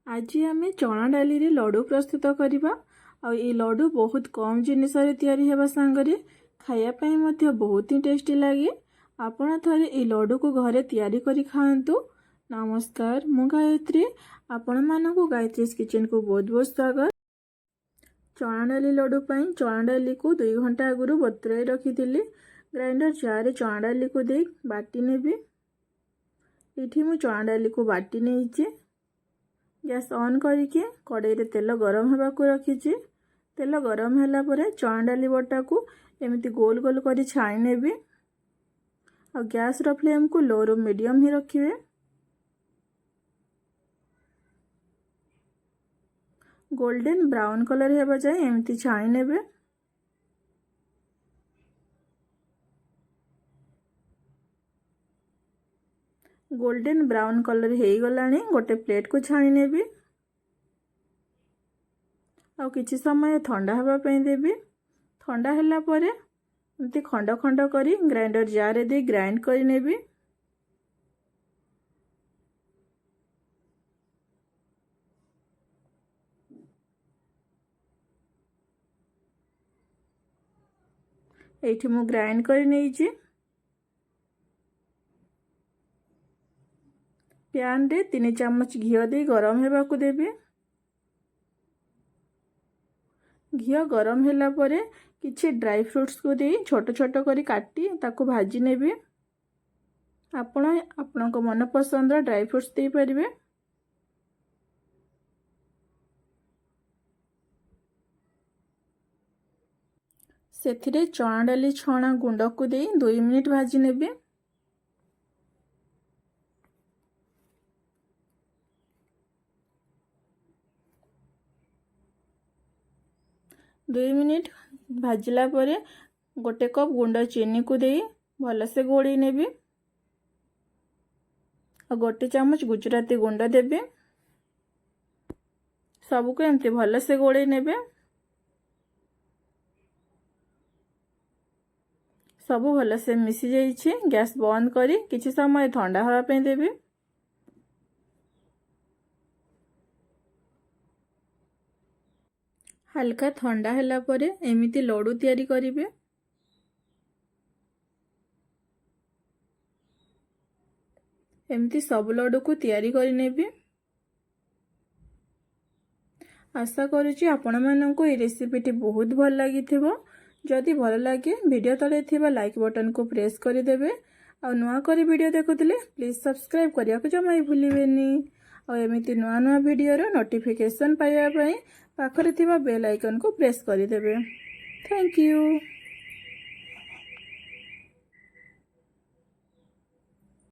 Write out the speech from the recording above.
ଆଜି ଆମେ ଚଣା ଡାଲିରେ ଲଡ଼ୁ ପ୍ରସ୍ତୁତ କରିବା। ଆଉ ଏଇ ଲଡ଼ୁ ବହୁତ କମ୍ ଜିନିଷରେ ତିଆରି ହେବା ସାଙ୍ଗରେ ଖାଇବା ପାଇଁ ମଧ୍ୟ ବହୁତ ହିଁ ଟେଷ୍ଟି ଲାଗେ। ଆପଣ ଥରେ ଏଇ ଲଡ଼ୁକୁ ଘରେ ତିଆରି କରି ଖାଆନ୍ତୁ। ନମସ୍କାର, ମୁଁ ଗାୟତ୍ରୀ। ଆପଣମାନଙ୍କୁ ଗାୟତ୍ରୀସ୍ କିଚେନ୍କୁ ବହୁତ ବହୁତ ସ୍ୱାଗତ। ଚଣା ଡାଲି ଲଡ଼ୁ ପାଇଁ ଚଣା ଡାଲିକୁ 2 ଘଣ୍ଟା ଆଗରୁ ବତୁରାଇ ରଖିଥିଲି। ଗ୍ରାଇଣ୍ଡର ଜାର୍ରେ ଚଣା ଡାଲିକୁ ଦେଇ ବାଟି ନେବି। ଏଇଠି ମୁଁ ଚଣା ଡାଲିକୁ ବାଟି ନେଇଛି। ଗ୍ୟାସ୍ ଅନ୍ କରିକି କଡ଼େଇରେ ତେଲ ଗରମ ହେବାକୁ ରଖିଛି। ତେଲ ଗରମ ହେଲା ପରେ ଚଣା ଡାଲି ବଟାକୁ ଏମିତି ଗୋଲ ଗୋଲ କରି ଛାଣି ନେବି। ଆଉ ଗ୍ୟାସ୍ର ଫ୍ଲେମ୍କୁ ଲୋରୁ ମିଡ଼ିୟମ୍ ହିଁ ରଖିବେ। ଗୋଲ୍ଡେନ୍ ବ୍ରାଉନ୍ କଲର୍ ହେବା ଯାଏ ଏମିତି ଛାଣି ନେବେ। ଗୋଲ୍ଡେନ୍ ବ୍ରାଉନ୍ କଲର୍ ହେଇଗଲାଣି, ଗୋଟେ ପ୍ଲେଟ୍କୁ ଛାଣି ନେବି। ଆଉ କିଛି ସମୟ ଥଣ୍ଡା ହେବା ପାଇଁ ଦେବି। ଥଣ୍ଡା ହେଲା ପରେ ଏମିତି ଖଣ୍ଡ ଖଣ୍ଡ କରି ଗ୍ରାଇଣ୍ଡର ଜାର୍ରେ ଦେଇ ଗ୍ରାଇଣ୍ଡ କରିନେବି। ଏଇଠି ମୁଁ ଗ୍ରାଇଣ୍ଡ କରି ନେଇଛି। ପ୍ୟାନ୍ରେ 3 ଚାମଚ ଘିଅ ଦେଇ ଗରମ ହେବାକୁ ଦେବି। ଘିଅ ଗରମ ହେଲା ପରେ କିଛି ଡ୍ରାଇ ଫ୍ରୁଟ୍ସକୁ ଦେଇ ଛୋଟ ଛୋଟ କରି କାଟି ତାକୁ ଭାଜି ନେବି। ଆପଣ ଆପଣଙ୍କ ମନପସନ୍ଦର ଡ୍ରାଇ ଫ୍ରୁଟ୍ସ ଦେଇପାରିବେ। ସେଥିରେ ଚଣା ଡାଲି ଛଣା ଗୁଣ୍ଡକୁ ଦେଇ 2 ମିନିଟ୍ ଭାଜି ନେବି। 2 ମିନିଟ୍ ଭାଜିଲା ପରେ ଗୋଟେ କପ୍ ଗୁଣ୍ଡ ଚିନିକୁ ଦେଇ ଭଲସେ ଗୋଳେଇ ନେବି। ଆଉ ଗୋଟେ ଚାମଚ ଗୁଜୁରାତି ଗୁଣ୍ଡ ଦେବି। ସବୁକୁ ଏମିତି ଭଲସେ ଗୋଳେଇ ନେବେ। ସବୁ ଭଲସେ ମିଶି ଯାଇଛି। ଗ୍ୟାସ୍ ବନ୍ଦ କରି କିଛି ସମୟ ଥଣ୍ଡା ହେବା ପାଇଁ ଦେବି। ହାଲକା ଥଣ୍ଡା ହେଲା ପରେ ଏମିତି ଲଡ଼ୁ ତିଆରି କରିବେ। ଏମିତି ସବୁ ଲଡ଼ୁକୁ ତିଆରି କରିନେବି। ଆଶା କରୁଛି ଆପଣମାନଙ୍କୁ ଏହି ରେସିପିଟି ବହୁତ ଭଲ ଲାଗିଥିବ। ଯଦି ଭଲ ଲାଗେ, ଭିଡ଼ିଓ ତଳେ ଥିବା ଲାଇକ୍ ବଟନକୁ ପ୍ରେସ୍ କରିଦେବେ। ଆଉ ନୂଆ କରି ଭିଡ଼ିଓ ଦେଖୁଥିଲେ ପ୍ଲିଜ୍ ସବସ୍କ୍ରାଇବ୍ କରିବାକୁ ଜମା ବି ଭୁଲିବେନି। ଆଉ ଏମିତି ନୂଆ ନୂଆ ଭିଡ଼ିଓର ନୋଟିଫିକେସନ୍ ପାଇବା ପାଇଁ ପାଖରେ ଥିବା ବେଲ୍ ଆଇକନ୍କୁ ପ୍ରେସ୍ କରିଦେବେ। Thank you.